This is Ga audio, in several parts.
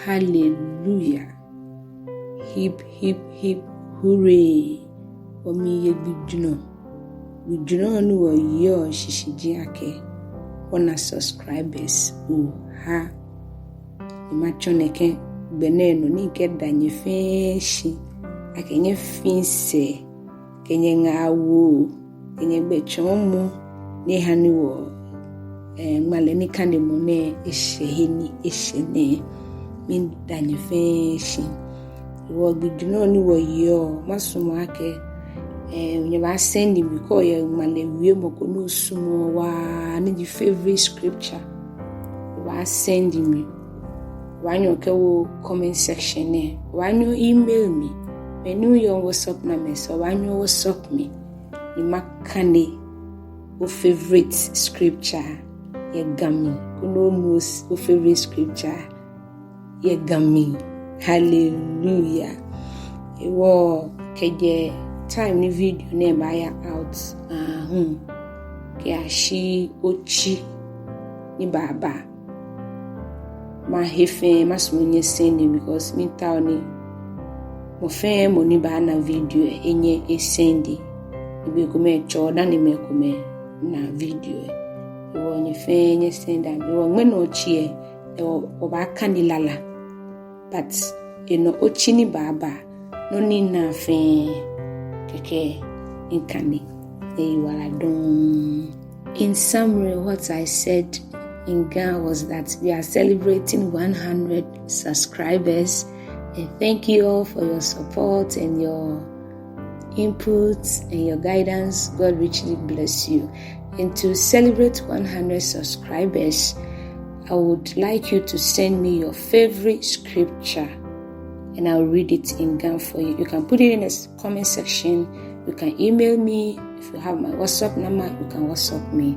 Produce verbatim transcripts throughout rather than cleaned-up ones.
Hallelujah. Hip, hip, hip, hooray. Wɔmiiye gbijurɔ. Gbijurɔ ni wɔyeɔ shishi ji akɛ wɔna subscribers oha. Ni matsɔ nɛkɛ gbɛ nɛɛ nɔ ni mikɛda nyɛ fɛɛ shi akɛ nyɛfi sɛɛ kɛ nyɛŋaawoo kɛ nyɛgbɛtsɔɔmɔ ni ha ni wɔ, eh, ŋmalɛ nikanemɔ nɛɛ eshɛ he ni eshɛ nɛɛ. Miida nyɛ fɛɛ shi. Wɔ gbijurɔ ni wɔyeɔ, masumɔ akɛ, eh, nyɛbaasend mi kɛ oyɛ ŋmalɛ wiemɔ ko ni osumɔɔ waa ni ji favorite scripture. Obaasend mi. Obaanyɛ okɛwo comment section nɛɛ. Obaanyɛ o-email mi. Mɛi ni yɔɔ WhatsApp number sɛɛ, obaanyɛ o-WhatsApp mi. Ni makane o-favorite scripture yɛ Ga mli. Koni onu o-favorite scripture yɛ Ga mli. Hallelujah. Hewɔ kɛjɛ time ni video nɛɛ baaya out aahu kɛyashi otsi ni baaba, mahe fɛɛ, masumɔ nyɛsend, because miitao ni mɔ fɛɛ mɔ ni baana video lɛ enyɛ esend. Ni bei komɛi etsɔɔ dani mɛi komɛi na video lɛ. Hewɔ nyɛ fɛɛ nyɛsend. Hewɔ ŋmɛnɛ otsi lɛ, hewɔ wɔbaakane lala. But enɔ otsi ni baaba, nɔ ni minaa fɛɛ kɛkɛ mikane. Nyɛyiwaladɔŋŋ. In summary, what I said in Ga was that we are celebrating one hundred subscribers, and thank you all for your support and your inputs and your guidance. God richly bless you. And to celebrate one hundred subscribers, I would like you to send me your favorite scripture and I'll read it in Ga for you. You can put it in the s-, comment section. You can email me. If you have my WhatsApp number, you can WhatsApp me.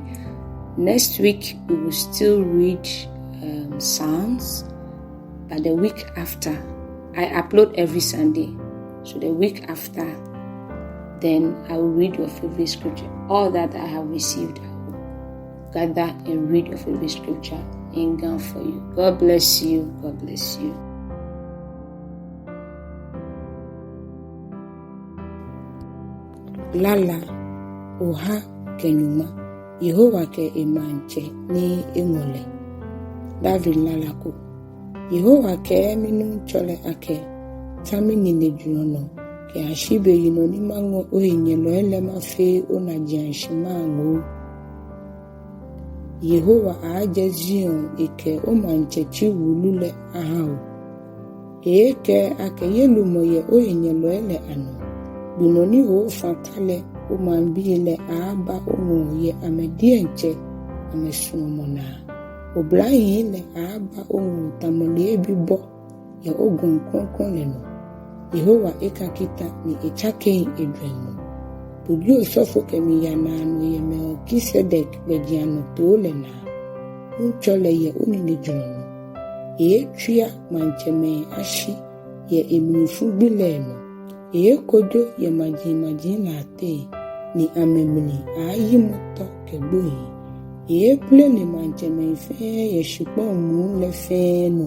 Next week, we will still read, um, Psalms, but the week after, I upload every Sunday. So the week after, then I will read your favorite scripture. All that I have received, I will gather and read your favorite scripture in Ga for you. God bless you. God bless you. Lala oha kɛ nyɔŋma. Yehowa kɛ emaŋtsɛ ni eŋɔ lɛ. David lala ko. Yehowa kɛɛ minuŋtsɔ lɛ akɛ, ta mininejurɔ nɔ kɛyashi beyinɔ ni maŋɔ ohenyɛlɔi lɛ mafee onajiashi maaŋoo. Yehowa aaajɛ Zion ekɛ omaŋtsɛtso wulu lɛ aha o. Eeekɛɛ akɛ, ye lumɔ yɛ ohenyɛlɔi lɛ anɔ. Gbi nɔ ni ooofa ta lɛ, omaŋbii lɛ aaaba oŋɔɔ yɛ amɛ diɛŋtsɛ amɛsuɔmɔ naa. Oblahii lɛ aaaba oŋɔɔ tamɔ leebi bɔ yɛ ogɔŋ krɔŋkrɔŋ lɛ nɔ. Yehowa eka kita ni etsakeŋ ejwɛŋmɔ. Bo ji osɔfo kɛmiiya naanɔ yɛ Melkizedek gbɛjianɔtoo lɛ naa. Nuŋtsɔ lɛ yɛ oninejurɔ nɔ. Eeetswia maŋtsɛmɛi ashi yɛ emlifu gbi lɛ nɔ. Eeekojo yɛ majimaji lɛ ateŋ, ni amɛmli aaayimɔ tɔ kɛ gbohii. Eeeplene maŋtsɛmɛi fɛɛ yɛ shikpɔŋ muu lɛ fɛɛ nɔ.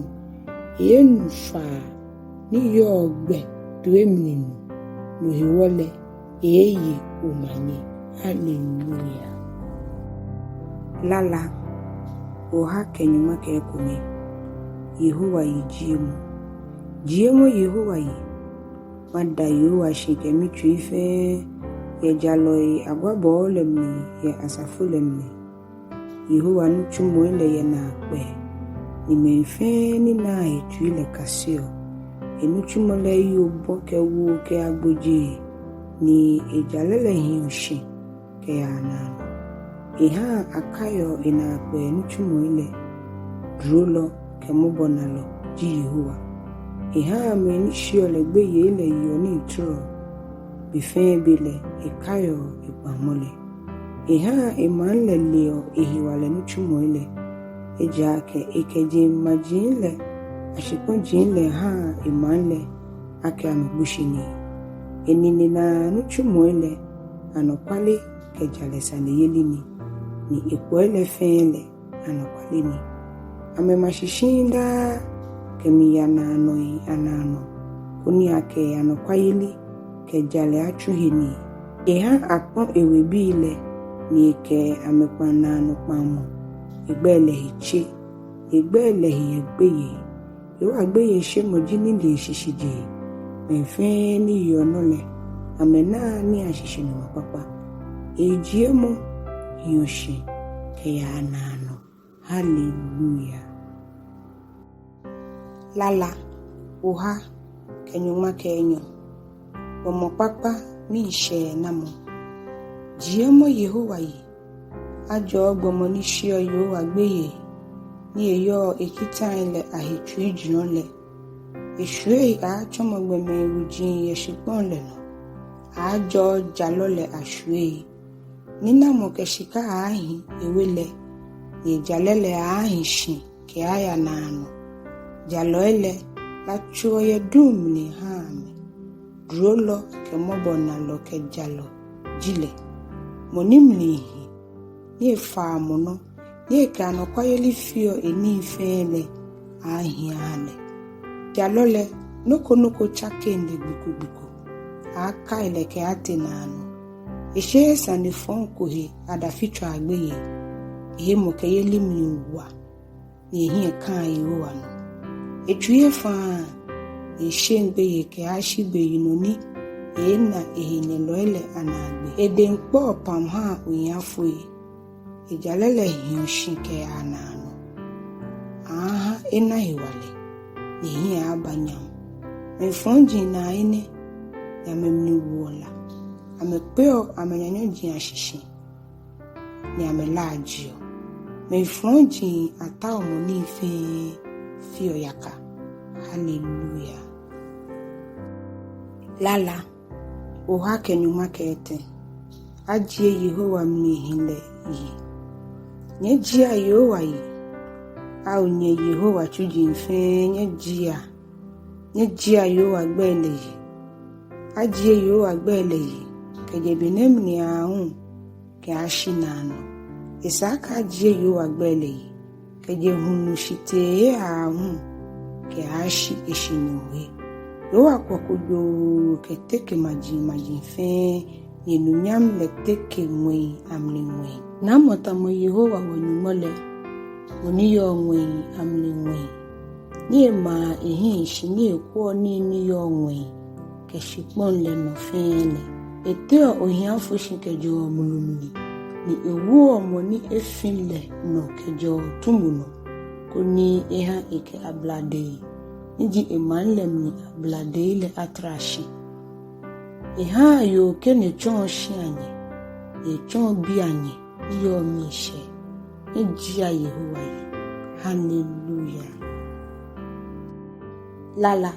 Eeenu faa ni yɔɔ gbɛ toi mli nu. No hewɔ lɛ, eeeye omanye. Hallelujah. Lala oha kɛ nyɔŋma kɛ ekome. Yehowa yi jiemɔ. Jiemɔ Yehowa yi. Mada Yehowa shi kɛ mitsui fɛɛ, yɛ jalɔi agwabɔɔ lɛ mli, yɛ asafo lɛ mli. Yehowa nitsumɔi lɛ yɛ naakpɛɛ, ni mɛi fɛɛ ni naa etsui lɛ kaseɔ. Enitsumɔ lɛ eyi obɔ kɛ woo kɛ agbojee, ni ejalɛ lɛ hiɔ shi kɛyaa naanɔ. Ehaa akaiɔ enaakpɛɛ nitsumɔi lɛ. Durolɔ kɛ mɔbɔnalɔ ji Yehowa. Ehaa mɛi ni sheɔ lɛ gbeyei lɛ yeɔ nii tɔrɔ. Be fɛɛ be lɛ, ekaiɔ ekpaŋmɔ lɛ. Ehaa emaŋ lɛ leɔ ehewalɛ nitsumɔi lɛ. Ejaakɛ ekɛ jeŋmaji lɛ ashikpɔji lɛ haa emaŋ lɛ akɛ amɛgboshi nii. Eninenaa nitsumɔi lɛ, anɔkwale kɛ jalɛ saneyeli ni, ni ekpɔi lɛ fɛɛ lɛ, anɔkwale ni. Amɛma shi shiŋŋ daa, kɛmiiya naanɔi anaanɔ, koni akɛ anɔkwayeli kɛ jalɛ atsu he nii. Eha akpɔ ewebii lɛ, ni ekɛ amɛ kpaŋ naanɔ kpaŋmɔ. Egbɛi lɛ he tse, egbɛi lɛ he yɛ gbeyei. Yehowa gbeyeishemɔ ji nilee shishijee. Mɛi fɛɛ ni yeɔ nɔ lɛ, amɛnaa nii ashishinumɔ kpakpa. Ejiemɔ, hiɔ shi kɛyaa naanɔ. Hallelujah. Lala oha kɛ nyɔŋma kɛ enyɔ. Gbɔmɔ kpakpa miishɛɛnamɔ. Jiemɔ Yehowa yi. Ajɔɔ gbɔmɔ ni sheɔ Yehowa gbeyei, ni eyɔɔ ekitai lɛ ahe tsuijurɔ lɛ. Eshwiei aaatsɔmɔ gbɔmɛi wuji yɛ shikpɔŋ lɛ nɔ. Aajɔɔ jalɔ lɛ ashwiei. Ninamɔ kɛ shika aaahi ewe lɛ, ni ejalɛ lɛ aaahi shi kɛaya naanɔ. Jalɔi lɛ, latsoɔ yɛ duŋ mli haa amɛ. Durolɔ kɛ mɔbɔnalɔ kɛ jalɔ ji lɛ. Mɔ ni mli hi, ni efaa mɔ nɔ, ni ekɛ anɔkwayeli feɔ enii fɛɛ lɛ, aaahi aha lɛ. Jalɔ lɛ, nɔ ko nɔ ko tsakeŋ lɛ gbi ko gbi ko. Aaakai lɛ kɛaatee naanɔ. Esheee sane fɔŋ ko he adafitswaa gbeyei. Ehemɔkɛyeli mli wa, ni ehiɛ kaa Yehowa nɔ. Etsui efaa, ni esheŋ gbeyei kɛyashi beyinɔ ni eeena ehenyɛlɔi lɛ anaagbee. Edɛŋ kpɔɔ pam haa ohiafoi. Ejalɛ lɛ hiɔ shi kɛyaa naanɔ. Aaaha ena hewalɛ, ni ehiɛ aba nyam. Mɛi fɔji naa enɛ, ni amɛmli woɔ la. Amɛkpeɔ amɛnyanyɔji ashishi, ni amɛlaajeɔ. Mɛi fɔji ataomɔ nii fɛɛ feɔ yaka. Hallelujah. Lala oha kɛ nyɔŋma kɛ etɛ. Ajie Yehowa mlihilɛ yi. Nyɛjiea Yehowa yi. Ao nyɛ Yehowa tsuji fɛɛ, nyɛjiea. Nyɛjiea Yehowa gbɛi lɛ yi. Ajie Yehowa gbɛi lɛ yi kɛjɛ be nɛɛ mli aahu kɛyashi naanɔ. Esa akɛ ajie Yehowa gbɛi lɛ yi kɛjɛ hulu shitee aahu kɛyashi eshinyɔɔhe. Yehowa kwɔ kojoo kɛteke majimaji fɛɛ, ni enunyam lɛ teke ŋwɛi amli ŋwɛi. Namɔ tamɔ Yehowa wɔ-Nyɔŋmɔ lɛ, mɔ ni yɔɔ ŋwɛi amli ŋwɛi, ni emaa ehiɛ shi ni ekwɛɔ nii ni yɔɔ ŋwɛi kɛ shikpɔŋ lɛ nɔ fɛɛ lɛ? Eteɔ ohiafo shi kɛjɛɔ mulu mli, ni ewoɔ mɔ ni efi lɛ nɔ kɛjɛɔ tumu nɔ, koni eha ekɛ abladei ni ji emaŋ lɛ mli abladei lɛ atra shi. Ehaa yoo kene tsɔɔ shia nyɛ, etsɔɔ bia nyɛ ni yɔɔ miishɛɛ. Nyɛjiea Yehowa yi. Hallelujah. Lala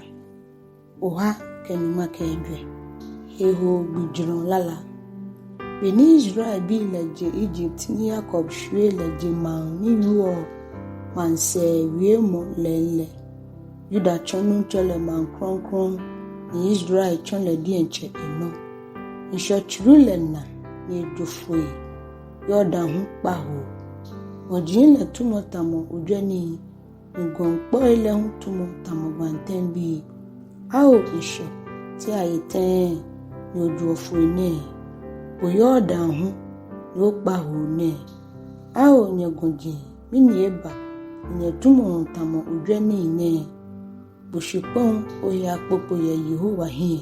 oha kɛ nyɔŋma kɛ ejwɛ. Hehoo gbijurɔ lala. Be ni Israelbii lɛ je Egypt ni Yakob shwiei lɛ je maŋ ni wieɔ maŋsɛɛ wiemɔ lɛŋ lɛ, Yuda tsɔ Nuŋtsɔ lɛ maŋ krɔŋkrɔŋ, ni Israel tsɔ lɛ diɛŋtsɛ enɔ. Ŋshɔ tsuru lɛ na ni ejo foi, Yordan hu kpa hoo. Gɔji lɛ tumɔ tamɔ ojwɛni, ni gɔŋkpɔi lɛ hu tumɔ tamɔ gwantɛŋbii. Ao ŋshɔ, te aye tɛŋŋ ni ojoɔ foi nɛɛ? Bo Yordan hu, ni okpa hoo nɛɛ? Ao nyɛ gɔji, mɛni eba ni nyɛtumɔɔ tamɔ ojwɛni nɛɛ? Bo shikpɔŋ, ohe akpokpo yɛ Yehowa hiɛ,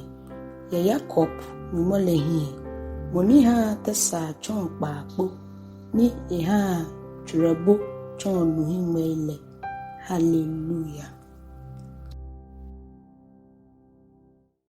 yɛ Yakob Nyɔŋmɔ lɛ hiɛ, mɔ ni haa tɛsaa tsɔɔ kpaakpo, ni ehaa tswɛrɛbo tsɔɔ nuhiŋmɛi lɛ. Hallelujah.